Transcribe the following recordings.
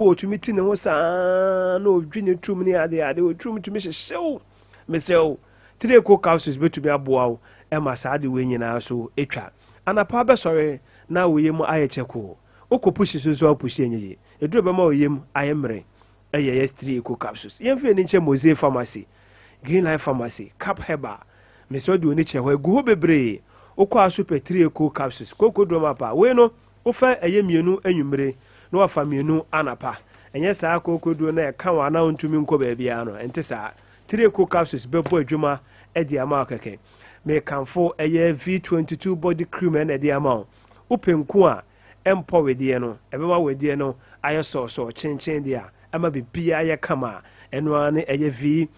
Ɔtumi ti ne ho saa na ɔdwi ne turum ne ade ade, ɔturum tumi hyehyew. Mesrɛ wo, Tireko capsules bɛtumi aboa wo ɛma saa de wei nyinaa so atwa. Anapa bɛsɔre na wo yam ayɛ kyɛkoo, wokɔ push so nso a push ɛnyɛ yie. Ɛduro bɛma wo yam ayɛ mmerɛ ɛyɛ yɛ Tireko capsules. Yɛmfa ani nkyɛ Mose Pharmacy, Green Life Pharmacy, Cap Herbal. Mesrɛ wo, de w'ani kyerɛ hɔ, ɛgu hɔ bebree. Wokɔ a so pɛ Tireko capsules koko duro ma pa wei no, wofa ɛyɛ mmienu anwummere na wafa mmienu anapa. Ɛnyɛ saa kooko duro na ɛka wɔn anaa ntumi nkɔ baabiara no, ɛnte saa. Tireko capsules bɛbɔ adwuma ɛde ama wo kɛkɛ. Mekamfo ɛyɛ V22 body cream ɛna ɛde ama wo. Wopɛ nku a ɛmpɔ wedeɛ no, ɛbɛma wedeɛ no ayɛ sɔɔsɔɔ kyenkyen deɛ a ɛma biribiara ayɛ kama a, ɛno ara ne ɛyɛ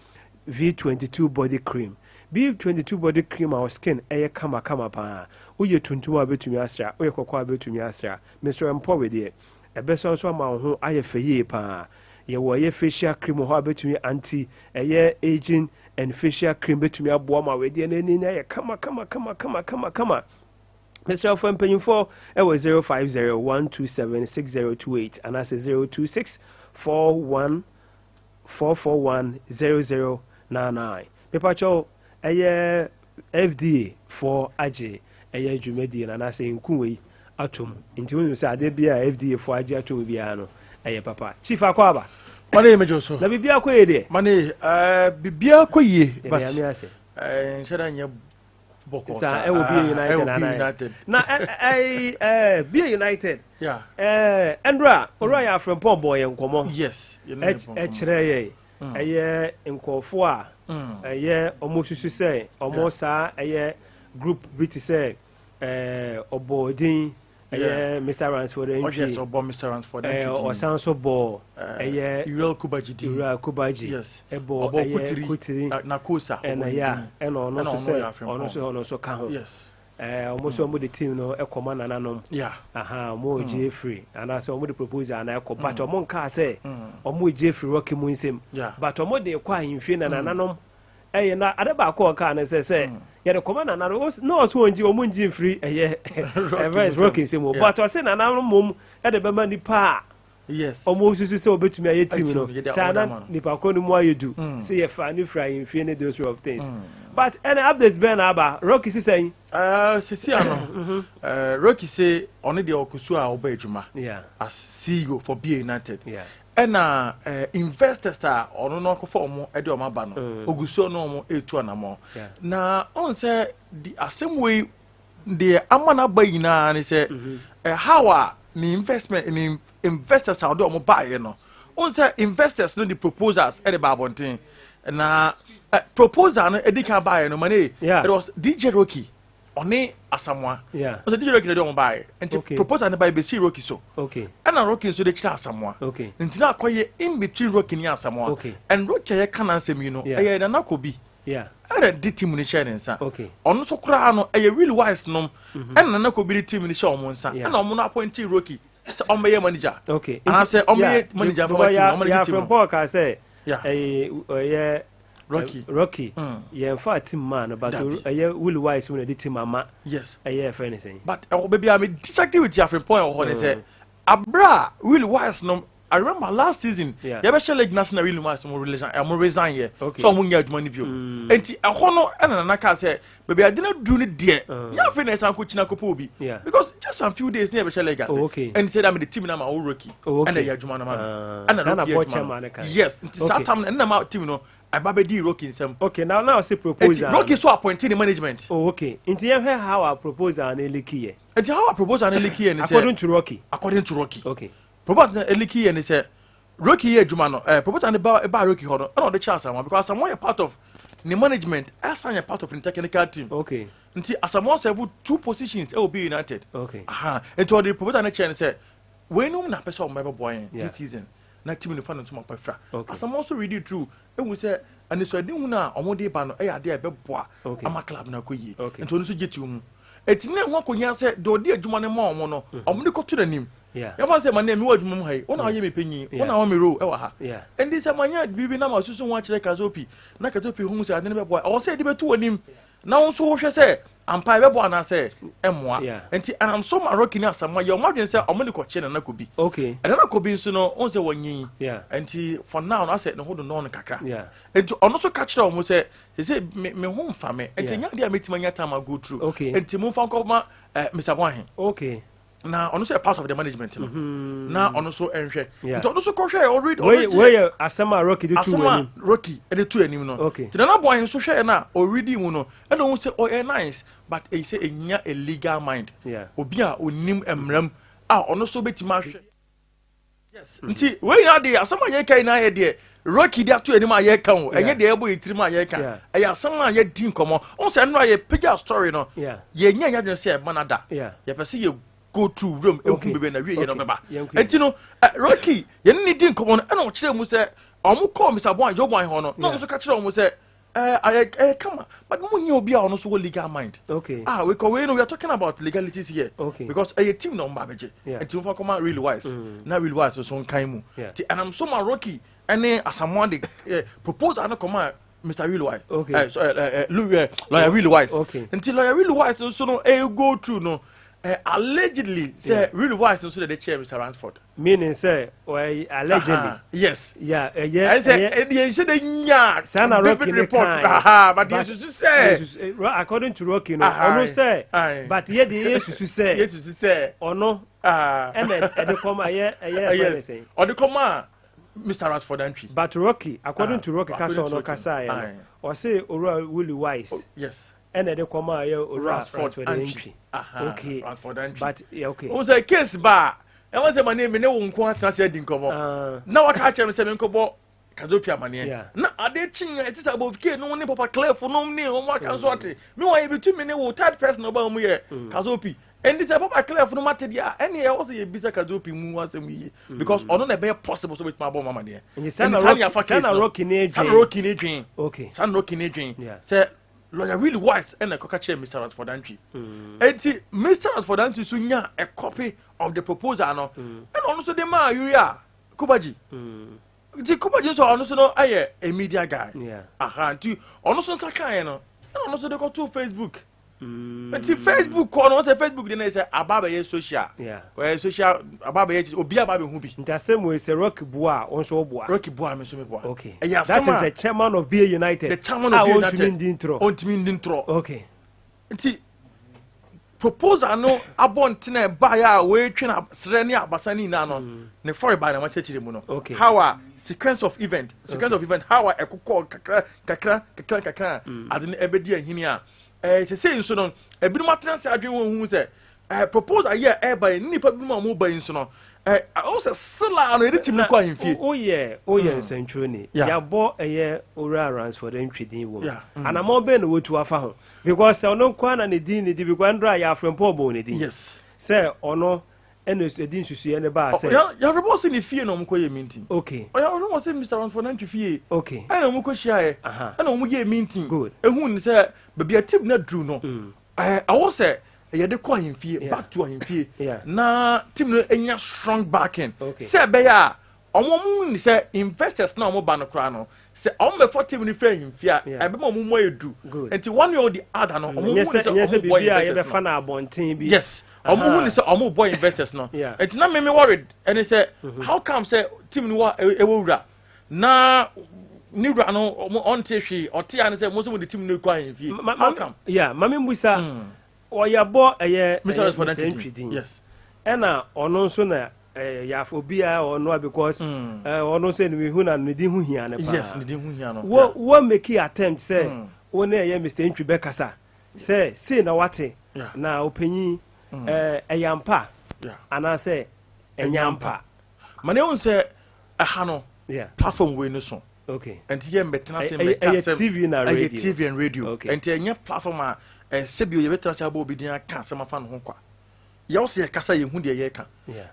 V22 body cream. V22 body cream a wo skin ɛyɛ kama kama paa. Woyɛ tuntum a, bɛtumi asra. Woyɛ kɔkɔɔ a, bɛtumi asra. Mesrɛ, mpɔ wedeɛ ɛbɛsɔ nso ama wo ho ayɛ fɛ yie paa. Yɛwɔ ɛyɛ facial cream wɔ hɔ a bɛtumi anti ɛyɛ aging and facial cream, bɛtumi aboa ma wedeɛ no ani ayɛ kama kama kama kama kama kama. Mesrɛ fo mpanyimfoɔ ɛwɔ 0501276028 anaasɛ 026 41 441 0099. Mepakyɛw, ɛyɛ FDA foɔ agye ɛyɛ dwumadie no anaasɛ nku wei atom, nti wonim sɛ adeɛ bi a FDA foɔ agye atom biara no ɛyɛ papa. Chief, akɔ aba. Mane megye so. Na biribi akɔ yie deɛ? Mane biribiara kɔ yie, but yɛde ase. Nhyɛ da nyɛ bɔkɔ. Saa ɛwɔ BA United. Ɛwɔ BA anaa United. Na ɛɛ BA United ɛndra owura yɛ Afrɛmpɔn bɔ yɛn nkɔmɔ. Yes. Ɛkyerɛ yɛ ɛyɛ nkɔɔfoɔ a ɛyɛ ɔmo susu sɛ ɔmo saa ɛyɛ group bi te sɛ ɔbɔ din ɛyɛ Mr Ransford Antwi. Ɔbɔ Mr Ransford. Ɔsan so bɔ ɛyɛ Uriel Kubaji din. Uriel Kubaji. Ɛbɔ ɛyɛ Kutiri. Nakosa. Ɛna ya ɛna ɔno nso sɛ ɔno nso ka ho. Ɔmo nso ɔmo de team no ɛkɔma nananom. Aha, ɔmo gye efiri anaasɛ ɔmo de proposal na ɛkɔ, but ɔmo nkaa sɛ ɔmo gye efiri Rocky mu nsam, but ɔmo de kɔ ahemfie na nananom ɛyɛ. Na ade baako a ɔkaa no sɛ yɛde kɔma nananom na ɔso wɔn gye, ɔmo ngye mfiri ɛyɛ ɛfɛ Rocky nsam o, but ɔsɛ nananom mom ɛde bɛma nipa a ɔmo susu sɛ ɔbɛtumi ayɛ team no saa na nipa koro no mu ayɛ du sɛ yɛfa ne firi ahemfie ne those sort of things. But ɛna updates bɛn na aba? Rocky sisan? Sisi ano Rocky sɛ ɔno deɛ ɔkɔ so a ɔbɔ adwuma as CEO for BA United. Ɛna investors a ɔno no akɔfa ɔmo ɛde ɔmo aba no, ogu so no ɔmo etu anamɔ. Na ɔn sɛ di asɛm wei deɛ ama n'aba nyinaa ne sɛ how a ne investment ne investors a ɔde ɔmo baayɛ no, ɔn sɛ investors no de proposals ɛde ba abɔnten, na proposal no edi kan baayɛ no mane, it was DJ Rocky ɔne Asamoah. Ɔsɛ DJ Rocky na ɛde ɔmo baayɛ, nti proposal no baayɛ besi Rocky so. Ɛna Rocky nso de kyerɛ Asamoah. Nti na akɔyɛ in between Rocky ne Asamoah. And Rocky a yɛka n'asɛm yi no, ɛyɛ Nana Kobi ɛna de team no hyɛ ne nsa. Ɔno nso koraa no ɛyɛ Really Wise nom ɛna Nana Kobi de team no hyɛ ɔmo nsa. Ɛna ɔmo no appoint Rocky sɛ ɔmbɛyɛ manager anaasɛ ɔmbɛyɛ manager fama team no, ɔmanager team no. Yɛafrɛmpɔ ka sɛ ɛyɛ ɔyɛ Rocky. Rocky yɛmfa team maa no, but Dabi. ɛyɛ Willie Wise mu na ɛde team ama. Ɛyɛ ɛfrɛ ne sɛn? But ɛwɔ baabi a me disagree with Afrempɔn ɛwɔ hɔ ne sɛ abira Willie Wise nom, I remember last season yɛbɛhyɛ league national, Willie Wise mo resign, ɛmo resign yɛ so ɔmo nyɛ adwuma no bio. Nti ɛhɔ no ɛna Nana kaa sɛ baabi ade no duru no deɛ, nyɛ afei na ɛsan kɔ kyina kɔpɔ obi because just some few days ne yɛbɛhyɛ league ase. Ɛnti sɛ dame de team no ama wo Rocky ɛna ɛyɛ adwuma no ma no. Ah, ɛna saa na Rocky yɛ board adwuma chairman no. no kae. Yes, nti saa time no ɛna ma team no ɛba bɛdi Rocky nsɛm. Okay, now ɔsɛ nti proposal Rocky so appointing the management. Oh, okay, nti yɛhwɛ how our proposal no leak yɛ. Nti how a proposal no leak yɛ ne sɛ according to Rocky. According to Rocky, proposal no leak yɛ ne sɛ Rocky yɛ adwuma no, proposal no ba Rocky hɔ no, ɛna ɔde kyerɛ Asamoah because Asamoah yɛ part of ne management, ɛsan yɛ part of ne technical team. Nti Asamoah serve two positions ɛwɔ BA United. Aha, nti ɔde proposal no kyerɛ no sɛ weinom na pɛ sɛ ɔmo bɛbɛboa yɛn this season na team no fa no ntoma pa fira. Asamoah nso read it through ehu sɛ anisoadehu no a ɔmo de ba no ɛyɛ adeɛ a ɛbɛboa ama club no akɔ yie. Nti ɔno nso gye ti mu eti ne ho akonnwa sɛ deɛ ɔde adwuma no ma ɔmo no, ɔmo de kɔto n'anim. Yɛfa sɛ ma ne mi wɔ adwuma mu ha yi, wɔn a ɔyɛ mi panyin, wɔn a wɔn mi role ɛwɔ ha. Nti sɛ manya biribi na ma susu ho akyerɛ Kazopi na Kazopi hu sɛ ade no bɛboa, ɛwɔ sɛ yɛde bɛto w'anim na wo nso wohwɛ sɛ Ampa ɛbɛbɔ anaasɛ ɛmmoa? Nti ɛnam so ma Rocky ne Asamoah yɛ ɔmo adwene sɛ ɔmo de kɔkyɛ Nana Kobi. Nana Kobi nso no, ɔn sɛ wɔnyin. Nti for now no, asɛ ne ho dondɔn no kakra. Nti ɔno nso ka kyerɛ ɔmo sɛ sese me ho nfa me. Nti nya adeɛ a metumi anya time a go through. Nti mo nfa nkɔ ma Mr. Boahen. Na ɔno nso yɛ part of the management no. Na ɔno nso nhwɛ. Nti ɔno nso kɔhwɛ ɔread ɔno wei yɛ asɛm a Rocky de tu asɛm a Rocky de tu anim no. Nti Nana Boahen nso hwɛ na ɔread mu no, ɛna ohun sɛ ɔyɛ nice, but eyi sɛ enya a legal mind. Obi a onim mmeram a ɔno nso betumi ahwɛ. Yes. Nti wei nyinaa deɛ, asɛm a yɛka nyinaa yɛ deɛ Rocky de ato anim a yɛka o. Ɛnyɛ deɛ ɛbɔ yɛ tirim a yɛka. Ɛyɛ asɛm a yɛdi nkɔmmɔ. Ɔn sɛ ɛno a yɛpagya story no, yɛnya nyɛ adwene sɛ ɛma no da. Yɛpɛ sɛ yɛ go through wuram ehu bebe na wie yɛ no bɛba. Nti no Rocky yɛne ne di nkɔmmɔ no, ɛna ɔkyerɛ mu sɛ ɔmo kɔɔ Mr. Boy Joe Boy hɔ no, na ɔmo nso ka kyerɛ ɔmo sɛ ɛyɛ kama, but mo nyɛ obi a ɔno nso wɔ legal mind. Ah, we kɔ wei no, we are talking about legalities here. Because ɛyɛ team na ɔmo ba abɛgye. Nti mo fa kɔma Really Wise. Na Really Wise nso nkan mu. Nti ɛnam so ma Rocky ɛne Asamoah de proposal no kɔma Mr. Really Wise. So, lawyer Really Wise. Nti lawyer Really Wise nso no go through no, allegedly sɛ Really Wise nso de kyerɛ Mr. Ransford. Meaning sɛ ɔyɛ allegedly. Yes. Yeah, ɛyɛ ɛsɛ ɛyɛ ɛdi yɛn hyɛ de nya Saa na Rocky vivid ne report. kan. Aha, but yɛn susu sɛ According to Rocky no, ɔno sɛ but yɛ de yɛ susu sɛ yɛn susu sɛ ɔno ɛna ɛde kɔm ɛyɛ ɛfɛ ne sɛn. Ɔde kɔm a Mr. Ransford Antwi. But Rocky, according to Rocky, kasa according to ɔno Rocky. kasa yɛ no, ɔse owura Willie Wise ɛna ɛde kɔm a ɛyɛ owura Ransford Ransford Antwi. Antwi. Ransford Antwi. But yeah, okay. O sɛ case ba a, ɛwɔ sɛ ma ne mi ne wo nko atena se adi nkɔmɔ na waka akyerɛ me sɛ menkɔbɔ Kazopi amaneɛ na ade kyi ɛte sɛ abofike no ne Papa Clef no ne wɔn aka nso ate me wɔn yɛ bitu mi ne wo third person ɔba wɔn yɛ Kazopi. Ɛnti sɛ Papa Clef no mate deɛ a, ɛne ɛwɔ sɛ yɛbisa Kazopi mu asɛm yie because ɔno na ɛbɛyɛ possible sɛ obɛtumi abɔ ɔmo amaneɛ. Nti saa na Ɛnti saa Rocky ne yɛafa saa case na no. Rocky ne Saa na dwen. Rocky ne dwen. Saa na Rocky ne dwen sɛ lawyer Really Wise ɛna ɛkɔka kyerɛ Mr. Ransford Antwi. Enti Mr. Ransford Antwi nso nya a copy of the proposal no, ɛna ɔno nso de maa Uriah Kobaji. Nti Kobaji nso, ɔno nso no ayɛ a media guy. Aha, nti ɔno nso nsa kaeɛ no, ɛna ɔno nso de kɔto Facebook. Nti Facebook kɔ no, wɔn sɛ Facebook de no yɛ sɛ aba abɛyɛ social. Ɛyɛ social, aba abɛyɛ obi aba abɛhu bi. Nti asɛm wei, sɛ Rocky boa a, wo nso woboa? Rocky boa mi nso mi boa. Ɛyɛ That asɛm is a the chairman of BA United. The chairman of a BA wɔntumi United. ndi ntorɔ. Ɔntumi ndi ntorɔ. Nti proposal no abɔntene baeɛ a wɔatwe no serɛ ne abasa ne nyinaa no, ne fɔre baa na makyerɛkyerɛ mu no. How a sequence of event, how a ɛkokɔ kakra kakra kakra kakra a ade no ɛbɛdi ahini a sesei nso no, ebinom atena ase adwene wɔn hu sɛ proposal yi a ɛreba yi, nnipa binom a wɔn ba yi nso no, ɔwɔ sɛ sila no yɛde team no kɔ ahemfie. Woyɛ nsɛntwerɛni. Yɛabɔ ɛyɛ owura Ransford Antwi din wɔ mu. Anammɔ bɛn na wɔtu afa ho? Because sɛ ɔno nkoa na ne din ne di, because ndora yɛ afrɛmpɔ ɔbɔ ne din sɛ ɔno ɛna ɛdi nsusuiɛ ne baa sɛ Yàrá sɛ ne fie na ɔmo kɔ yɛ meeting. Ɔyà wɔ sɛ Mr. Ransford Antwi fie ɛna ɔmo kɔ hyiaeɛ ɛna ɔmo yɛ meeting. Ehun ni sɛ baabi a team na duru no, ɛwɔ sɛ yɛde kɔ ahemfie, back to ahemfie na team no enya strong backing sɛ ɛbɛyɛ a ɔmo ni sɛ investors na ɔmo ba no koraa no, sɛ ɔmo bɛfɔ team no fɛ ahemfie a, ɛbɛma ɔmo mu ayɛ du. Nti one way or the other no, ɔmo hu nyɛ ni sɛ sɛ nyɛ sɛ ɔmo bɔ biribi a investors yɛbɛfa no. no abɔnten bi. Yes, ɔmo hu ni sɛ ɔmo bɔ investors no. Nti na mímí worried ɛni sɛ how come sɛ team no wa ɛwɔ wura na ne wura no, ɔmo ɔnte hwee, ɔte ano sɛ mo sɛ mo de team no kɔ ahemfie? How come? Yeah, mame mbusa, ɔyɛbɔ ɛyɛ Mr. ɛyɛ Ransford Mr. Antwi Antwi din. Ɛna ɔno nso na ɛyɛ yafo obiara ɔno a because ɔno nso ɛnum ihu na ne din ho hia ne paa. Yes, ne din ho hia no. Wɔ make attempt sɛ wo ne ɛyɛ Mr. Ntwi bɛkasa sɛ sei na wate na ɔpanyin, ɛyɛ ampa anaasɛ ɛnyɛ ampa? Ma ne ehun sɛ ɛha no, platform wei no so nti yɛ mbɛtena se mbɛka ɛyɛ asɛm. TV na Ɛyɛ radio. TV and radio. Nti ɛnyɛ platform a ɛsɛ bi yɛbɛtena se abɔ obi din aka asɛm afa ne ho kwa. Yɛwɔ sɛ yɛkasa, yɛhu deɛ yɛreka.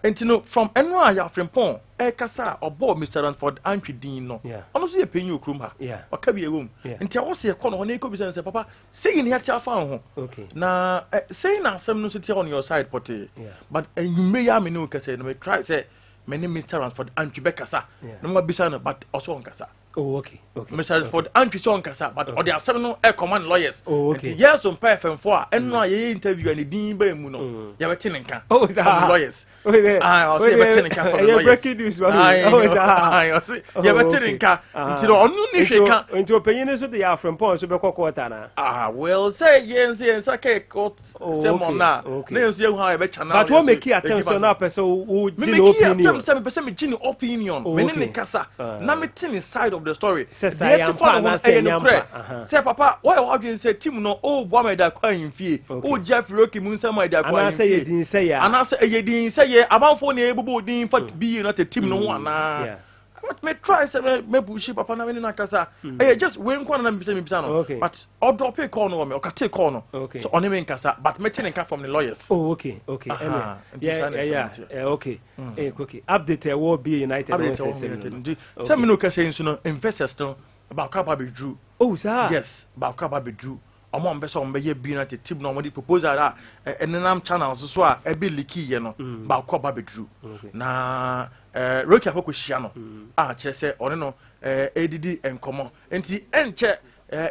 Nti no, from ɛno a yɛafrempɔn ɛkasa a ɔbɔɔ Mr. Ransford Antwi din no, ɔno nso yɛ panyin wɔ kurom ha. Ɔka bi ɛwɔ mu. Nti ɛwɔ sɛ yɛkɔ no hɔ na yɛkɔ bisa no sɛ, papa, sɛyi ne yɛate afa wo ho na sɛyi na asɛm no nso te on your side pɔtee. But anwummerɛ yi a me ne wo kasa yi no, me try sɛ me ne Mr. Ransford Antwi bɛkasa na mabisa no, but ɔsɛ ɔnkasa. Oh, okay. Mr. Ford antwi sɛ ɔnkasa, but ɔde asɛm no ɛkɔma ne lawyers. Oh, okay. Nti yɛ so mpa fm a ɛno a yɛyɛ interview a ne din baa mu no, yɛbɛte ne nka Oh, from saa. the lawyers. Oh, yeah. Ah, ɔsɛ Oh, yeah. yɛbɛte ne nka from the Ɛyɛ lawyers. breaking news, wa. Aye, Oh, saa. aye, ɔsɛ Oh, yɛbɛte ne nka. Ah. Nti no, ɔno ne hwɛ ka. Nti ɔpanyin no nso de yɛ afrɛmpɔn nso bɛkɔ court ana? Ah, well, sɛ yɛn sɛ yɛn nsa kɛ court Oh, sɛ okay, mɔ na na yɛn nso yɛhu how yɛbɛkya na But wɔn make attempt sɛ ɔno apɛ sɛ wo me gye ne make opinion. attempt sɛ mepɛ sɛ megye ne opinion, Oh, me ne okay. ne kasa Ah. na mete ne side of the story. Sɛ saa Deɛ yɛ ɛte fa ampa ne ho no, anaasɛ ɛyɛ ɛnyɛ nokorɛ ampa. Sɛ papa wɔyɛ w'adwene sɛ team no ɔɔboa ma ɛde akɔ ahemfie, wogye afiri Rocky mu nsɛm a ɛde akɔ Anaasɛ ahemfie yɛ din sɛ yɛ a. Anaasɛ ɛyɛ din sɛ yɛ amanfoɔ ne ɛbobɔ din fa bi na te team no ho anaa. But me try sɛ me push papa na me ne no akasa. Ɛyɛ just wei nko na mebisa no. But ɔdrop call no wɔ me, ɔcut call no. So ɔne me nkasa, but mete ne nka from the lawyers. Oh, okay. Aha, Ɛnɛ nti saa yeah na yeah ɛsɛ yeah, okay. Okay. Update ɛwɔ BA United Update wɔn ɛwɔ sɛ United. no. Nti sɛ me no kasa yi nso no, investors no baako aba abɛduru. Oh, saa. Yes, baako aba abɛduru. Ɔmo a ɔmo pɛ sɛ ɔmo bɛyɛ BA United team na ɔmo de proposal a ɛnenam channels so a ɛbɛ leak yɛ no, baako aba abɛduru. Na Rocky akɔkɔ hyia no a kyerɛ sɛ ɔne no ɛdidi nkɔmɔ, nti ɛnkyɛ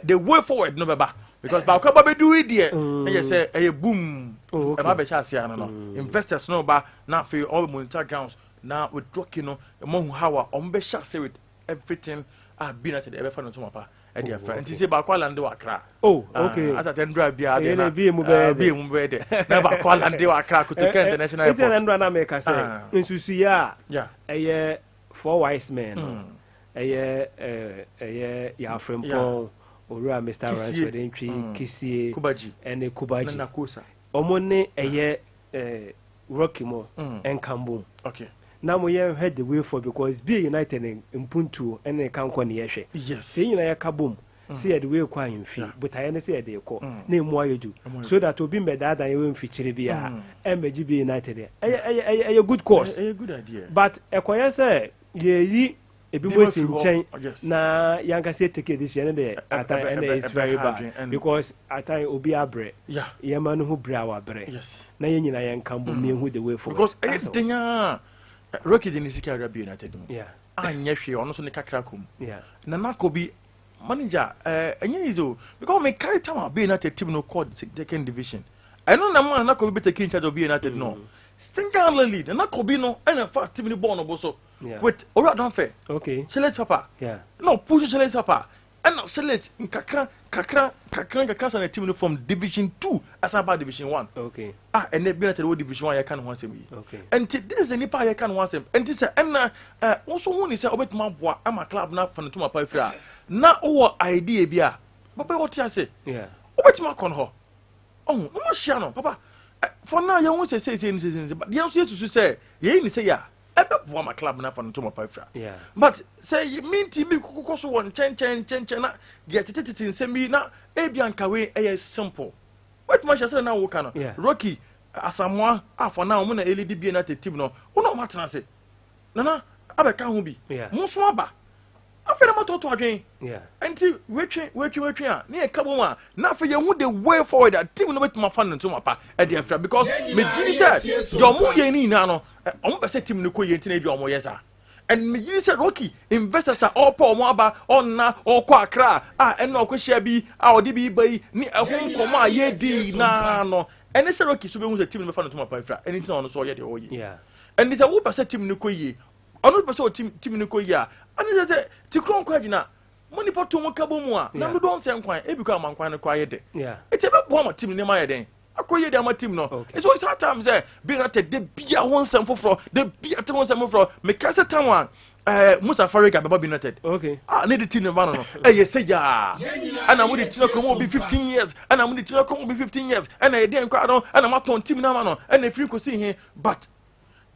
the way forward no bɛba, because baako aba abɛduru yi deɛ, ɛyɛ sɛ ɛyɛ boom. Oh, okay. Ɛba bɛhyɛ ase ano no, investors no ba na afei ɔmo bɛ monitor grounds na with Rocky no, ɛmo hu how a ɔmo bɛhyɛ ase with everything a BA United ɛbɛfa no ntoma pa ɛde afra. Nti sɛ baako aland wɔ Accra. Oh, okay. Asa tɛ ndura bia Ɛyɛ deɛ na na BA mu bɛyɛ ah, dɛ. BA mu bɛyɛ dɛ na baako aland wɔ Accra, Kotoka International Nti na Airport. ndura na meka sɛ nsusuiɛ a ɛyɛ four wise men no, ɛyɛ ɛyɛ Yɛafrɛmpɔn, owura Mr. Kisie. Ransford Ntwi, Kisie, Kubaji. ɛne Kubaji. Nana Kosa. Ɔmo ne ɛyɛ Rocky mo ɛnka mbom na mo yɛnhwɛ the way for, because BA United ne mpuntuo ɛne ne kankɔ ne yɛhwɛ. Sɛ yɛn nyinaa yɛka bom sɛ yɛde wei kɔ ahemfie, botaeɛ ne sɛ yɛde kɔ na emu ayɛ du Emu ayɛ. So that obi mbɛdaadaa yɛ wɔ mfikyire biara ɛmbɛgye BA United deɛ, ɛyɛ good cause. Ɛyɛ good idea. But ɛkɔyɛ sɛ yɛyi ebi Bi mo mo si afiri hɔ. nkyɛn na yankasa yɛ take a decision deɛ, atan ɛnɛ it's very ɛbɛ ha bad adwene, because atan obi abrɛ, yɛma no ho brɛ a wabrɛ na yɛn nyinaa yɛnka mbom na yɛhu the way forward. Because That's ɛyɛ all. denya Rocky de ne sika awura BA United mu anyɛ hwee, ɔno nso ne kakra kɔ mu. Nana Kobi manager, ɛnyɛ easy o, because me carry time a BA United team no kɔ second division, ɛno na ma Nana Kobi bɛ take in charge of BA United no, single handedly Nana Kobi no ɛna fa team no bɔɔl no bo so with Owura Donfɛ, Chilet Papa na ɔpush Chilet Papa, ɛna Chilet nkakra kakra kakra nkakra sa na team no from division two asan ba division one. A ɛnɛ BA United wɔ division one, yɛka ne ho asɛm yi. Nti this is nipa a yɛka ne ho asɛm. Nti sɛ ɛna wɔn nso hu ni sɛ ɔbɛtumi aboa ama club na fa ne ntoma pa efiri a na wowɔ idea bi a papa yi wɔte ase, wobɛtumi akɔ no hɔ ɔho na wɔahyia no papa. For now yɛn ho sɛ seesei ne seesei ne but yɛn nso yɛtusu sɛ yɛyi ne sɛ yɛ a ɛbɛboa ma club na fa ne ntoma pa efiri a. But sɛ minti mi kokɔ so wɔ nkyɛn nkyɛn nkyɛn nkyɛn na deɛ tetetete nsɛm yi na ebi anka wei ɛyɛ simple, wetuma hyɛ sɛ na woka no. Rocky Asamoah a for now ɔmo na ɛlead BA United team no, wɔn na ɔmo atena ase, Nana abɛka ho bi, mo nso aba afei na mo atoto adwene. Nti wetwe wetwe wetwe a ne yɛ ka bom a na afei yɛn ho the way forward a team no bɛtuma fa ne ntoma pa ɛde afira, because megye di sɛ deɛ ɔmo yɛ ne nyinaa no, ɔmo pɛ sɛ team no kɔ yie, nti na ebi ɔmo yɛ saa. And megye di sɛ Rocky investors a ɔpɛ ɔmo aba ɔnna ɔkɔ Accra a ɛna ɔkɔhyia bi a ɔde bi ba yi ne ɛho nkɔmɔ a yɛdi naa no, ɛne sɛ Rocky so bɛhu sɛ team no bɛfa ne ntoma pa afira, ɛne nti na ɔno so ɔyɛ deɛ ɔyɛ. Ɛne sɛ wopɛ sɛ team no kɔ yie, ɔno pɛ sɛ ɔteam team no kɔ yie a, ɛne sɛ ti kuro nkɔ agyina mo nipa to mo ka bɔ mu a na dodoɔ nsɛ nkwan ebi kɔ ama nkwan no kɔ ayɛ dɛ. Eti ɛbɛboa ma team no nneɛma ayɛ dɛn akɔ yie de ama team no. It's always hard time sɛ bi na tɛ de bia ho nsɛm foforɔ, de bia te ho nsɛm foforɔ. Meka sɛ time a Musa Fariga bɛba BA United ah, ne de team no ba no, ɛyɛ sɛ yaa ɛna mo de team akɔ mu obi 15 years, ɛna mo de team akɔ mu obi 15 years, ɛna yɛde nkɔ ano, ɛna mo atɔn team no ama no, ɛna efiri nkosi he. But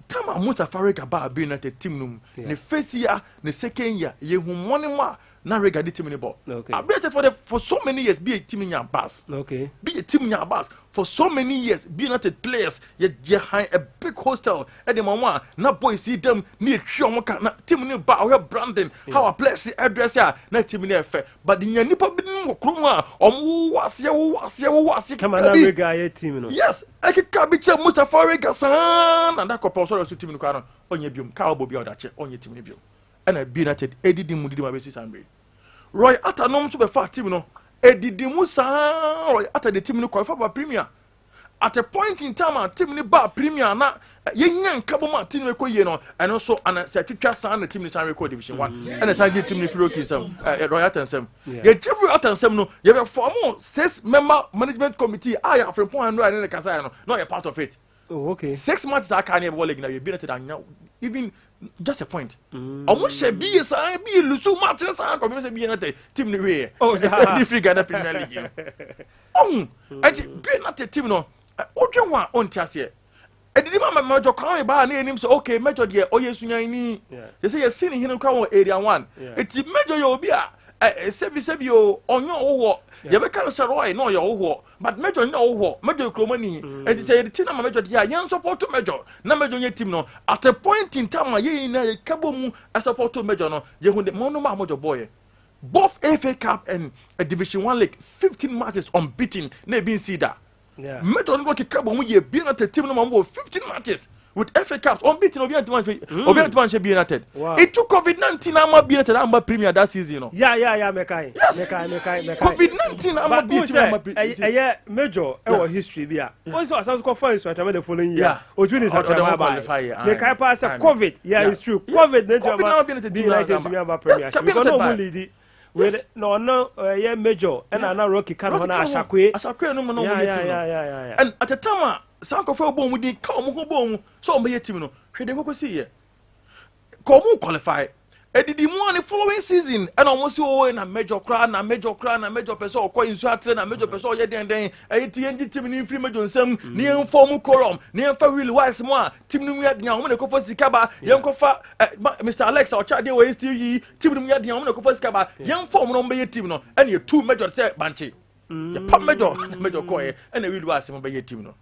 time a Musa Fariga ba BA United team no mu, ne first year, ne second year, yɛhu mmɔne mu a na Riga de team no bɔ. Abia for so many years bi team nya bus. Bi team nya bus for so many years. BA United players yɛ yɛ han a big hostel ɛde ma wɔn a na boys yi dɛm ne yɛtwi wɔn ka na team no ba ɔyɛ branding how a players address a na team no yɛ fɛ, but nya nipa bi wɔ kurom a ɔmo wowɔ aseɛ, wowɔ aseɛ, wowɔ aseɛ Kama na keka bi. Riga ayɛ team no. Yes, ɛkeka bi kyɛ Mustapha Riga saa na da kɔpɛ ɔsɔrɔ so team no kora no ɔnyɛ biom kaa ɔbɔ bi a ɔda kyɛ ɔnyɛ team no biom. Ɛna BA United edidi mu didi mu abɛsi saa mmere. Roy Atta nom nso bɛfa team no edidi mu saa. Roy Atta de team no qualify ba Premier. At a point in time a team no ba Premier na yɛnya nkabom a team no kɔ yie no, ɛno nso ana sɛ twitwa saa na team no san rekɔ Division One. Ɛna san gye team no firi Rocky nsam, Roy Atta nsam. Yɛgye firi Atta nsam no, yɛbɛ form six member management committee a yɛ Afrempong Andrew a yɛne ne kasaeɛ no na ɔyɛ part of it. Oh, okay. Six matches aka ne yɛbɛbɔ league na yɛ BA United anya even just a point. Ɔmo hyɛ BA saa, BA lose match saa kɔmi sɛ BA United team no wieɛ. Oh, saa. Ɛdi firi Ghana Premier League no. Ɔhu ɛnti BA United team no, wodwe ho a ɔnte aseɛ. Ɛdidi ma Major Kwame baa ne yɛnim sɛ okay, Major deɛ ɔyɛ sunyani. Yɛ sɛ yɛsi ne hene kora wɔ Area One. Eti Major yɛ obi a sɛbi sɛbi o, ɔnyɛ ɔwohoɔ. Yɛbɛka no sɛ Roy na ɔyɛ ɔwohoɔ, but Major nyɛ ɔwohoɔ. Major yɛ kuromani. Eti sɛ yɛde team no ama Major deɛ a, yɛn support Major na Major nyɛ team no. At a point in time a yɛn nyinaa yɛka bɔ mu support Major no, yɛhu de mo no ma Major bɔɔyɛ both FA Cup and Division One League, 15 matches unbeaten na ebi nsi da. Major no keka bɔ mu yɛ BA United team no ma mo bɔ 15 matches with FA Cups unbeaten. Obi antuma nhyɛ BA United. It took COVID-19 ama BA United amba Premier that season no. Ya, mɛkae. Yes. Mɛkae, mɛkae, mɛkae. COVID-19 ama But BA wohu team ama sɛ ɛyɛ Major ɛwɔ history bi a wɔn sɛ ɔsan so kɔfa Nsuatrama the following year. Otumi de Ɔde Nsuatrama ɔmo aba. qualify yɛ, aye. Mɛkae paa sɛ COVID, yeah, it's true. COVID ne COVID nti na ama BA United BA team United amba. tumi aba Premiership BA because na United ɔmo ba. lead wei na ɔno ɛyɛ Major ɛna na Rocky ka ne ho na Rocky ka ho. Asakwe. Asakwe no mu na ɔmo yɛ team no. And at the time a saa nkɔfo bɔ ɔmo din ka ɔmo ho bɔ ɔmo sɛ ɔmo bɛyɛ team no, hwɛ deɛ kɔkɔ si yɛ ka ɔmo qualify edidi mu a ne following season ɛna ɔmo si o na Major koraa na Major koraa na Major pɛ sɛ ɔkɔ nsu atere na Major pɛ sɛ ɔyɛ dɛndɛn ɛyɛ ti yɛn gye team ne nfiri Major nsam ne yɛn fɔ ɔmo korom ne yɛn fa Willie Wise mu a team no mu yɛ den a ɔmo na ɛkɔfa sika ba, yɛn kɔfa Mr Alex a ɔkyɛ adeɛ wɔ STU team no mu yɛ den a ɔmo na ɛkɔfa sika ba, yɛn fɔ ɔmo na ɔmo bɛyɛ team no. Ɛna yɛ tu Major sɛ bankye, yɛ pa Major na Major kɔɛ, ɛna Willie Wise mo bɛyɛ team no.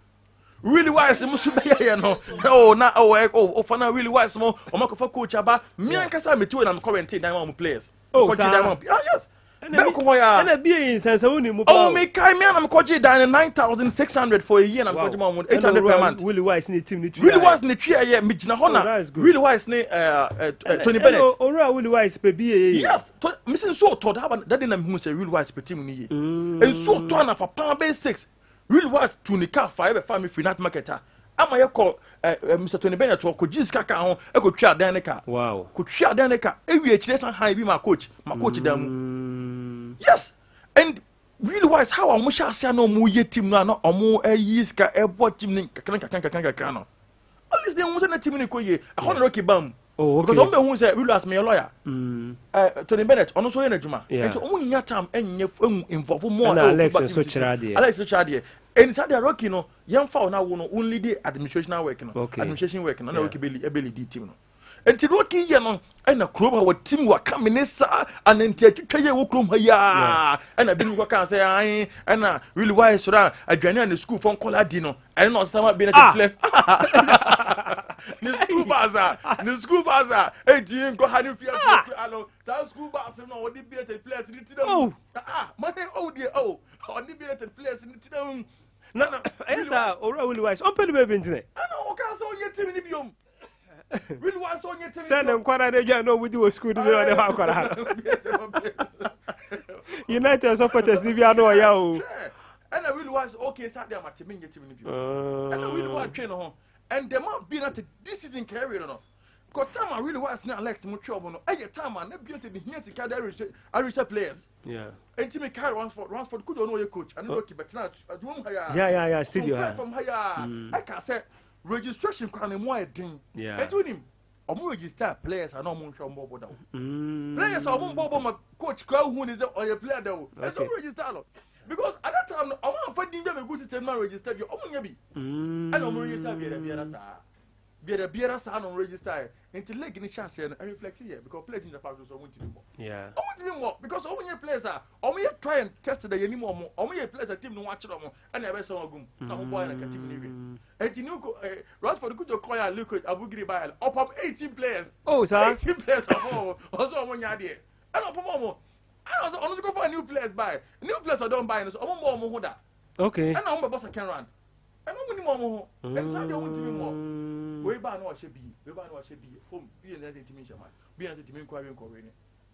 Willie Wise mo so bɛyɛ yɛ no oh na oh ɛ oh oh fana Willie Wise mo ɔmo akɔfa coach aba. Mi ankasa mi ti wo na mi kɔ rent dan ma mo players. Oh, Kɔ gye saa. dan ma mo. Ah, yes, bɛɛ kɔ hɔ ya. Ɛna bie yi nsɛnsɛm ni mu paa Oh, o. mi kai mi ana mi kɔ gye dan no 9,600 for a year na mi kɔ gye ma mo 800 per month. Willie Wise ne team ne tuya. Willie Wise ne twi ɛyɛ mi gyina hɔ Oh, na that is good. Willie Wise ne Tony Bennett. Ɛna owura Willie Wise pɛ bie yɛ. Yes, to mi si nsuo tɔ daba dade na mi hu sɛ Willie Wise pɛ team ni yie. Nsuo tɔ anafa paa bɛyɛ 6, Willie Wise tu ne car fa ɛbɛ fa mi firi night market a ama yɛ kɔ ɛ ɛ Mr Tony Bennett hɔ kɔ gye sika ka ho ɛkɔ twa adan ne ka. Kò twa adan ne ka ewie akyire san han bi ma coach dan mu. Yes, and Willie Wise, how a wɔn hyɛ ase a na wɔn yɛ team no a na wɔn ɛyi sika ɛbɔ team no kakra kakra kakra kakra no, at least ne ho sɛ na team no kɔ yie. Ɛhɔ na Rocky bam because wɔn bɛ hu sɛ Willie Wise meyɛ lawyer, Tony Bennett ɔno nso yɛ n'adwuma, nti wɔn nya time ɛnyɛ ɛngu involve more. Ɛna ɛwɔ Alex football nso activities kyerɛ no. adeɛ. Alex nso kyerɛ adeɛ, ɛni saa deɛ Rocky no yɛn fa ɔno awo no only the administrational work no. Administration work no na Rocky bɛ lead lead team no. Nti Rocky yɛ no ɛna kurom ha wɔ team wɔ ka mene saa ananti atwitwa yɛ wɔ kurom ha yaa, ɛna binom kɔ kaa sɛ ae ɛna Willie Wise soro a aduane a ne school fɔ nkɔla di no ɛno na ɔsesa ma bi na players ne school bus a eti nkɔ ha ne fia fia alo saa school bus no ɔde bi ɛtɛ players ne ti na mu. Ah, mane oh deɛ oh ɔde bi ɛtɛ players ne ti na mu. Na ɛyɛ saa owura Willie Wise ɔmpɛ ne baabi ntene. Ɛna ɔka sɛ ɔnyɛ team ne biom, Willie Wise ɔnyɛ team. Sɛ ne nkwara de dwa na ɔmu di wɔ school no bi na ɔde hɔ akwara no United supporters ni bi ano ɔya o. Ɛna Willie Wise okay saa deɛ amate menyɛ team no bio. Ɛna Willie Wise twe ne ho and the man bi na te this season kɛre no kɔ time a Willie Wise ne Alex mo twe ɔmo no ɛyɛ time a na bi na te de hia sika de arehyɛ players. Enti mi kai Ransford Kujo no ɔyɛ coach ɛno Rocky bɛtena adwuma mu ha ya. Yeah, studio ha. From ha ya ɛka sɛ registration kwan ne mu ayɛ den. Enti wonim ɔmo register players a na ɔmo nhwɛ ɔmo bɔbɔ da o. Players a ɔmo mbɔ bɔ ma coach kura hu ni sɛ ɔyɛ player da o, ɛsɛ ɔmo register no because at that time no ɔmo anfa din bi a megu system na register bi ɔmo nya bi. Ɛna ɔmo register biara biara saa biara biara saa na ɔmo register yɛ. Nti league ni hyɛ aseɛ no ɛreflect yɛ because players nyina fa so ɔmo ntumi mbɔ. Ɔmo ntumi mbɔ because ɔmo nyɛ players a ɔmo yɛ try and test da yɛn nim ɔmo ɔmo yɛ players a team no ho akyerɛ ɔmo ɛna ɛbɛ sɔn ɔgum na ɔmo bɔ yɛ na ka team no wie. Nti new ko Ransford Kujo kɔ yɛ a league coach Abugiri ba yɛ ɔpam 18 players. Oh, saa. 18 players ɔmo ɔsɔ ɔmo nya adeɛ ɛna ɔpam ɔmo ɛna ɔsɔ ɔno nso kɔfa new players ba yɛ new players ɔdɔm ba yɛ no so ɔmo mbɔ ɔmo ho da. Ɛna ɔmo bɛbɔ second round ɛna ɔmo nim ɔmo ho ɛna saa deɛ ɔmo ntumi mmɔ. Wei baa na ɔhyɛ bi, wei baa na ɔhyɛ bi home bi yɛ nɛɛsɛ ntumi nhyɛ ma bi. Bi na tete mi nkɔ awie nkɔwe no,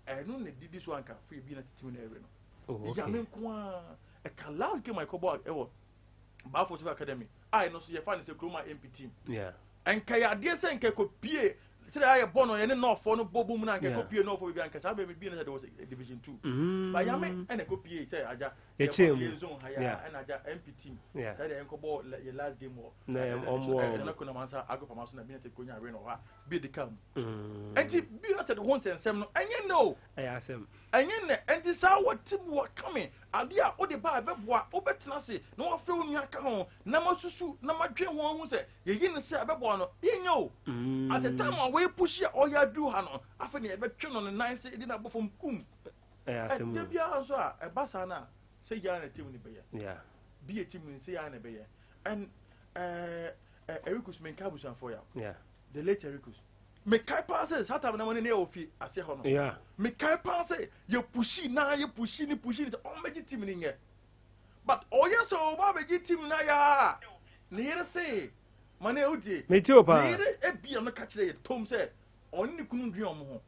ɛno na didi so anka fo bi na tete mi na ɛwe no. Oh, okay. Yame nko a ɛka last game a ɛkɔbɔ ɛwɔ Baafo Civil Academy a ɛno nso yɛfa ne sɛ kurom a MP team. Nka yɛ adeɛ sɛ nka ɛkɔ pie sɛdeɛ ayɛ bɔ no, yɛne nɔɔfoɔ no bɔ bom no a, nka ɛkɔ pie nɔɔfoɔ baabi a nka saa bɛmi bi na sɛ de wɔ Division Two. Ba Yame ɛna ɛkɔ pie sɛ agya Yɛkyɛɛ mu. yɛ zone ha yɛ ɛna agya MP team sɛdeɛ yɛnkɔbɔ yɛ last game wɔ Na ɔmmoa wɔn. ɛna kɔnɔ mansa agopama so na bi na tɛ konya awe no hɔ a bi de ka mu. Nti bi na tɛ de ho nsɛnsɛm no ɛnyɛ nnɛ o. Ɛyɛ asɛm. Ɛnyɛ nnɛ. Nti saa wɔte bu wɔkame adeɛ a wode ba a ɛbɛboa, wobɛtena ase na wafrɛ wo nua ka ho na masusu na madwen ho ahu sɛ yɛyi no sɛ ɛbɛboa no, yɛnyɛ o. At the time a wɔyɛ a ɔyɛ aduru ha no, afei ne yɛbɛtwe no ne nan sɛ ɛdi no abɔ fam kum. Ɛyɛ asɛm ɛda o. Biara nso a ɛba saa no a, sɛ yɛa na team no bɛyɛ bi yɛ team no sɛ yɛa na ɛbɛyɛ. And Erikus, menka abusuafoɔ ya, the late Erikus, mekae paa sɛ saa time na mo ne ne yɛ wɔ fie aseɛ hɔ no, mekae paa sɛ yɛ push na yɛ push ne push ne sɛ ɔmmɛgye team no nyɛ, but ɔyɛ sɛ ɔba abɛgye team no ayɛ a, ne yere se ma ne wodie. Metie o paa. Ne yere ebia no ka kyerɛ yɛ tom sɛ ɔne ne kunu ndua ɔmo ho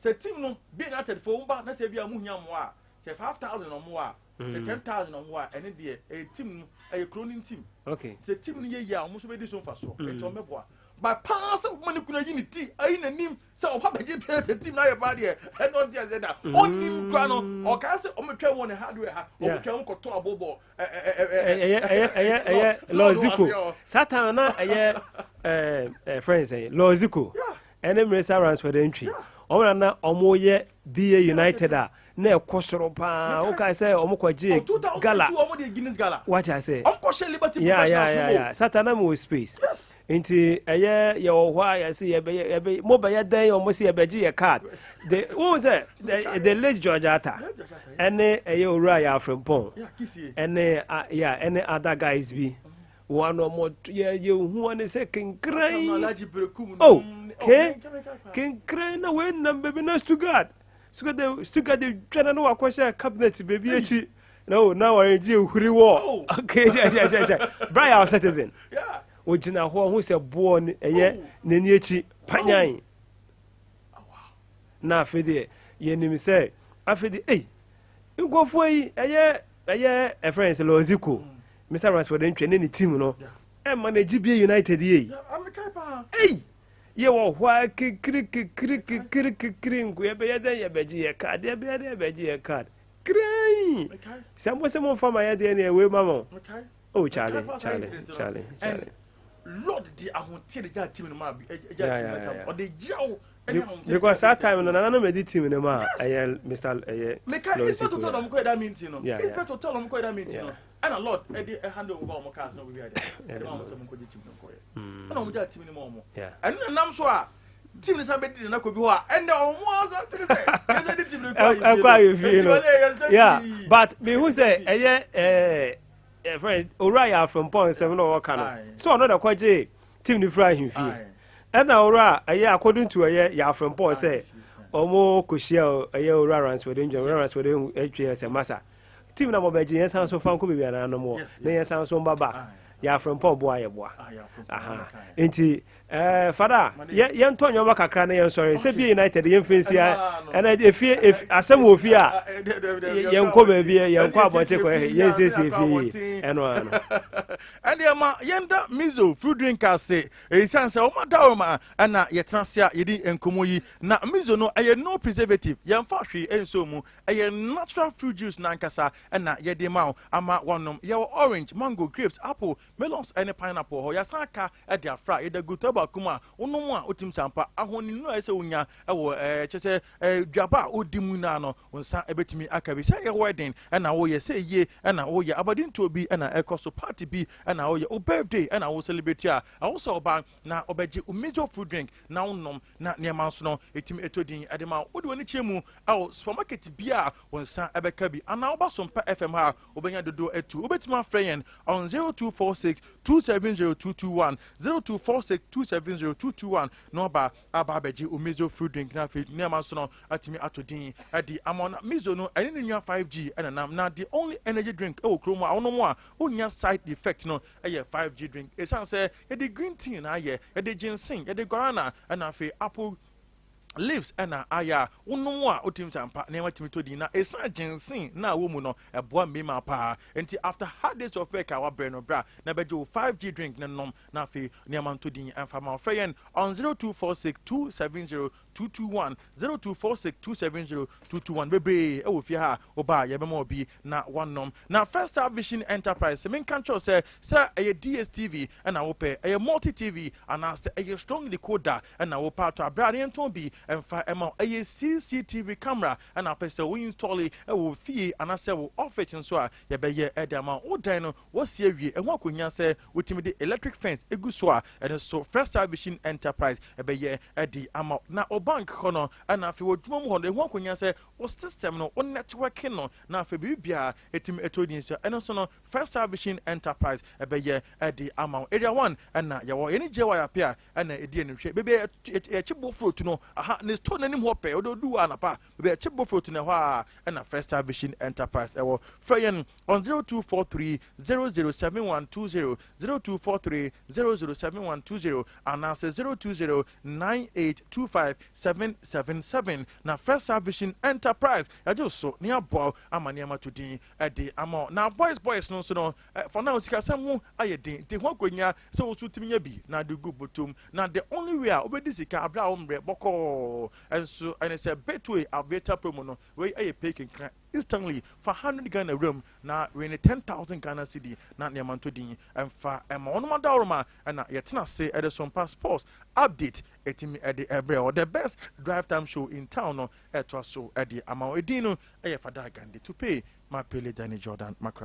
sɛ team no bi United fo ba na sɛ ebia ɔmo hia mmoa a, sɛ 5,000 ɔmo a, sɛ 10,000 ɔmo a, ɛne deɛ ɛyɛ team no, ɛyɛ kuro no team. Sɛ team no yɛ yie a, ɔmo nso bɛdi so mfasoɔ, nti ɔmo bɛboa. But paa sɛ ɔmo ne kunu ayi ne ti ayi n'anim sɛ ɔba bɛgye pɛrɛ sɛ team no ayɛ paa deɛ, ɛno ɔnte aseɛ da. Ɔnnim kura no, ɔkaa sɛ ɔmo twɛn wɔ ne hardware ha, ɔmo twɛn wɔn kɔtɔ abobɔ. Ɛyɛ Lɔziko saa time na ɛyɛ ɛɛ ɛ friends ɛyɛ Lɔziko ɛne Mmeresa Ransford Ntwi, ɔmo na ɔmo yɛ BA United a na ɛkɔ soro paa. Wokae sɛ ɔmo kɔgye gala. Ɔmo de Guinness Gala. Wate ase. Ɔmo kɔ hyɛ Liberty ya Professionals ya no. Ya, sata na mo wɔ space. Nti ɛyɛ yɛwɔ hɔ a, yɛsi yɛbɛyɛ yɛbɛ mo bɛyɛ dɛn, ɔmo si yɛbɛgye yɛ card de wɔn sɛ the late George Atta ɛne ɛyɛ owura yɛ Afrempɔn Yeah, Kisie. ɛne ya ɛne other guys bi wɔn ano ɔmo yɛ yɛ hu wɔn sɛ kenkran. Alhaji Berekum. Oh, ke kenkran na wei nam baabi na Stuttgart de dwana na wakɔhyɛ cabinet baabi akyi na o na wɔn gye ehuri wɔ. Okay, kyɛ kyɛ kyɛ kyɛ Brian citizen ogyina hɔ ɔho sɛ boɔ ne ɛyɛ n'ani akyi panyan na afei deɛ yɛnim sɛ afei deɛ ei nkurɔfoɔ yi ɛyɛ ɛfrɛ sɛ Lɔziko Mr Ransford Ntwɛ ne ne team no ɛma no agye BA United yie. Amekae paa. Ei, yɛwɔ hɔ a, kekiri kekiri kekiri kekiri nko yɛbɛyɛ dɛn yɛbɛgye yɛ card, yɛbɛyɛ dɛn yɛbɛgye yɛ card kran Mekae. sɛ mo sɛ momfa ma yɛ deɛ ne ɛwei ma mo. Mekae. Oh, Charlie. Mekae paa saa Charlie. incident no. Charlie. And Charlie. Lord de ahoteɛ de gyaa team no ma bi gyaa team no tam. Ɔde yaw ɛne ahoteɛ de Because gyaa that team time no no. nananom adi team no ma ɛyɛ Mr ɛyɛ Mekae Lord Inspector Ziko, Hotel ɔmo kɔyɛ that meeting no. Inspector Hotel ɔmo kɔyɛ that meeting no. Ɛna Lord ɛde ɛhand over ɔmo cars na obi ade. Ɛde ma ɔmo sɛ ɔmo nkɔgye team no nkɔyɛ. Ɛna ɔmo gyaa team no ma ɔmo. Ɛno na nam so a team no san bɛdi nana kɔ bi hɔ a ɛnɛ ɔmo asa tiri sɛ yɛsɛ de team no kɔ. Ɛkɔ ayɛ fie Nti no. wɔn yɛ yɛsɛ pii. But mehu sɛ ɛyɛ ɛfrɛ owura yɛ Afrempɔn nsɛm na ɔwɔ ka no so ɔno na kɔgye team no firi ahemfie. Ɛna owura ɛyɛ according to ɛyɛ yɛ Afrempɔn sɛ ɔmo kɔhyia ɛyɛ owura Ransford Ndwam, owura Ransford atwa sɛ masa team na mɔbɛgye yɛn san so fa nkɔ baabi ananom wɔ na yɛn san so mba back. Yɛ Afrempɔn boa yɛ boa. Ah, yɛ Afrempɔn, aha. mekae. Nti fada yɛntɔ nneɛma kakra na yɛnsɔre sɛ bia United yɛmfa nsia. Ɛno ara no. Ɛna efie asɛm wɔ fie a yɛnkɔ baabi, yɛnkɔ abɔnten kɔ yɛnsiesie fie yi, ɛno ano. Ɛdeɛ ma yɛnda Mizo fruit drink ase ɛsiane sɛ wɔma dawroma ɛna yɛtena ase a yɛdi nkɔmmɔ yi. Na Mizo no ɛyɛ no preservative, yɛmfa hwee ɛnsɔ mu, ɛyɛ natural fruit juice nankasa ɛna yɛde ma wo ama wɔnom. Yɛwɔ orange, mango, grapes, apple, melons ɛne pineapple hɔ. Yɛasan aka ɛde afra yɛda gu tɔ baako mu a wonom a wotim sampa ahoninu a ɛsɛ wonya ɛwɔ kyɛ sɛ duaba a wodi mu naa no, wo nsa ɛbɛtumi aka bi sɛ yɛ wedding ɛna woyɛ, sɛ yie ɛna woyɛ, abadintoɔ bi ɛna ɛkɔ so, party bi ɛna woyɛ, wo birthday ɛna wo celebrate a, ɛwo sɛ ɔba na ɔbɛgye wo Mizo fruit drink na wonom na nneɛma nso no ɛtumi ɛtɔ din ɛde ma wo. Wode w'ani kyerɛ mu ɛwɔ supermarket bi a wo nsa ɛbɛka bi anaa woba Sompa FM ha a, wobɛnya dodoɔ atu. Wobɛtumi afrɛ yɛn on 0246 270221, 0246 270221 na ɔba aba abɛgye wo Mizo fruit drink na afei nneɛma nso no atumi ato din ɛde ama wo. Na Mizo no ɛne ne nua 5G ɛna nam na the only energy drink ɛwɔ kurom a wonom a wonya side effect no ɛyɛ 5G drink, ɛsiane sɛ yɛde green tea na ayɛ, yɛde ginseng, yɛde guarana, ɛna afei apple. Leaves ɛna ayɛ a wonom a wotumi sɛ ampa nneɛma tumi tɔ din, na ɛsiane ginseng na wɔ mu no, ɛboa mmarima paa. Nti after hard days of work a wabrɛ no, bra na bɛgye wo 5G drink ne nom, na afei nneɛma ntɔ din ɛmfa ma. Wɔfrɛ yɛn on 0246 270 221, 0246 270 221. Bebree ɛwɔ fie ha, woba a yɛbɛma obi na wanom. Na First Star Vision Enterprise, menka nkyerɛw sɛ ɛyɛ DStv ɛna wopɛ, ɛyɛ Multi TV anaasɛ ɛyɛ strong decoder ɛna wopɛ atɔ aberɛ a ne yɛntɔn bi ɛmfa ɛma wo. Ɛyɛ CCTV camera ɛna wopɛ sɛ wo install ɛwɔ fie anaasɛ wo office nso a, yɛbɛyɛ ɛde ama wo. Dan no wɔsi awie, ɛho akonnwa sɛ wotumi de electric fence egu so a, ɛno nso First Star Vision Enterprise ɛbɛyɛ ɛde ama wo. Na o bank hɔ no, ɛna afei wɔ adwuma mu hɔ no, ɛho akonnwa sɛ wo system no, wo networking no, na afei biribiara ɛtumi ɛtɔ din so, ɛno nso no First Star Vision Enterprise ɛbɛyɛ ɛde ama wo. Area 1 ɛna yɛwɔ yɛne gye wɔ ape a ɛna ɛdi anim. Hwɛ baabi a yɛkye bofrot no aha, ne store n'anim hɔ pɛ. Wode odu hɔ anapa, baabi a yɛkye bofrot no, ɛhɔ a ɛna First Star Vision Enterprise ɛwɔ. Frɛ yɛn on 0243 007120, 0243 007120 anaasɛ 020 9825 777. Na First Star Vision Enterprise yɛgye wo so ne aboa wo ama nneɛma to din ɛde ama wo. Na boys boys no nso no, for now sikasɛm ho ayɛ den, nti ho akonnwa sɛ wo so tumi nya bi na de gu bɔtɔm. Na the only way a wobɛdi sika abere a wo mmerɛ bɔkɔɔ ɛnso ɛne sɛ Betway Aviator promo no. Wei ɛyɛ pay kenkran instantly. Fa 100 Ghana wuram na wei ne 10,000 Ghana cedi, na nneɛma nto din ɛmfa ɛma wɔn. Adaworoma ɛna yɛtena ase ɛde Sompa Sports Update ɛtumi ɛde ɛbrɛ wɔ the best drive time show in town no ɛtoa so ɛde ama wɔn. Edin no ɛyɛ Fada Gandhi Tupe Mapele Danny Jordan Makra.